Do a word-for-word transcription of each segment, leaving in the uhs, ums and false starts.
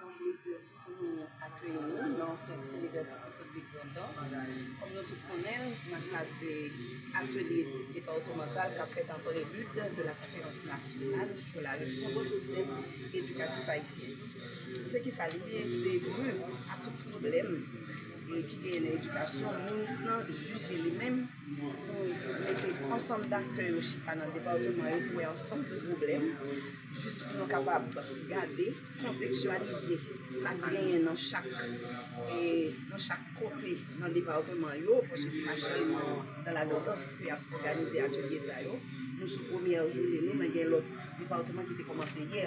Se yon plezi pou nou akeyi nou nan Sent Inivèsite Piblik Grandans. Kòm nou tout konnen l, nan kad de atelye depatmantal k ap fèt an prelid de la Conférence Nationale sur la réforme du système éducatif haïtien. Se ki sa li ye? Se vu a tout pwoblèm e ki genyen nan edikasyon, minis lan jije li menm pou mete ansanm daktè yo chita nan depatman yo pou wè ansanm de pwoblèm, jis pou nou kapab gade, kontekstyalize sa k genyen nan chak, e, nan chak kote nan depatman yo, paske se pa sèlman dans la Grand'Anse ke y ap òganize atelye sa yo. Nou sou premyè jounen nou, men gen lòt depatman ki te kòmanse yè,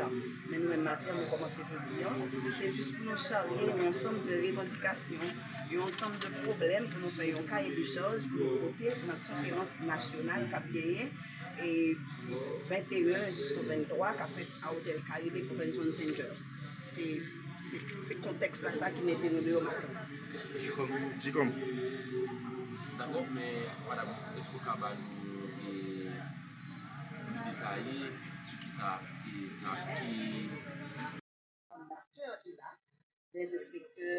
men nou menm maten an, nou kòmanse jodi an. Se jis pou nou charye yon ansanm de revandikasyon, yon ansanm de pwoblèm pou nou fè yon kaye de chaj pou nou pote nan konferans nasyonal k ap genyen, e, si venteyen jisko venntwa, k ap fèt a Otèl Karibe Convention Center. Se, se, se kontèks la sa ki mete nou deyò maten. Jikòm, Jikòm. Dakò, men madanm, èske w ka ba nou, e, pli detaye sou kisa, e, sa ki... Ansanm daktè ki la, dè enspektè,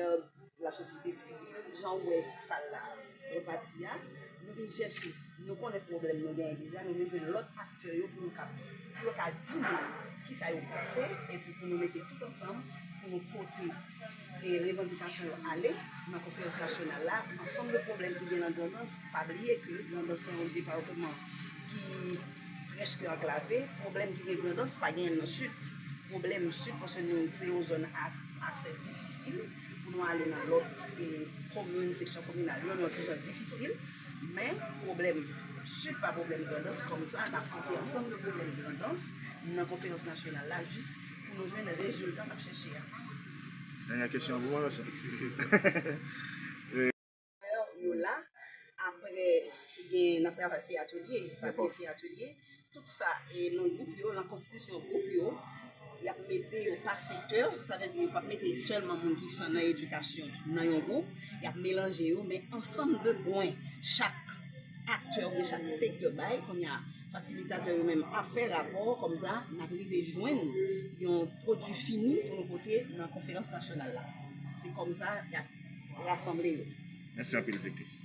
lasosyete sivil, jan w wè sal la, repati a, nou vin chèche, nou konnen pwoblèm nou genyen deja, nou vin jwenn lòt aktè yo pou nou ka, pou yo ka di nou kisa yo panse, epi pou nou mete tout ansanm, pou nou pote, e, revandikasyon yo ale nan konferans nasyonal la, ansanm de pwoblèm ki gen nan Grandans. Pa bliye ke Grandans se yon depatman ki prèske anklave. Pwoblèm ki gen Grandans pa genyen nan Sid. Pwoblèm Sid, paske nou se yon zòn a aksè difisil pou nou ale nan lòt, e, komin, seksyon kominal yo, nan ti jan difisil. Men pwoblèm Sid pa pwoblèm Grandans, kòm sa n ap pote ansanm de pwoblèm Grandans nan konferans nasyonal la, jis pou nou jwenn rezilta n ap chèche a. Dènyè kesyon pou mwen, mesye. Yo la, apre, si gen, n ap travay, se atelye, papye, se atelye, tout sa, e, nan gwoup yo, nan konstitisyon gwoup yo, y ap mete yo pa sektè, sa vle di yo p ap mete sèlman moun ki fè nan edikasyon nan yon gwoup, y ap melanje yo, men ansanm de pwen chak aktè oubyen chak sektè bay, kounye a, fasilitatè yo menm ap fè rapò, kòm sa, n ap rive jwenn yon pwodui fini pou nou pote nan konferans nasyonal la. Se kòm sa y ap rasanble yo. Mèsi anpil, direktris.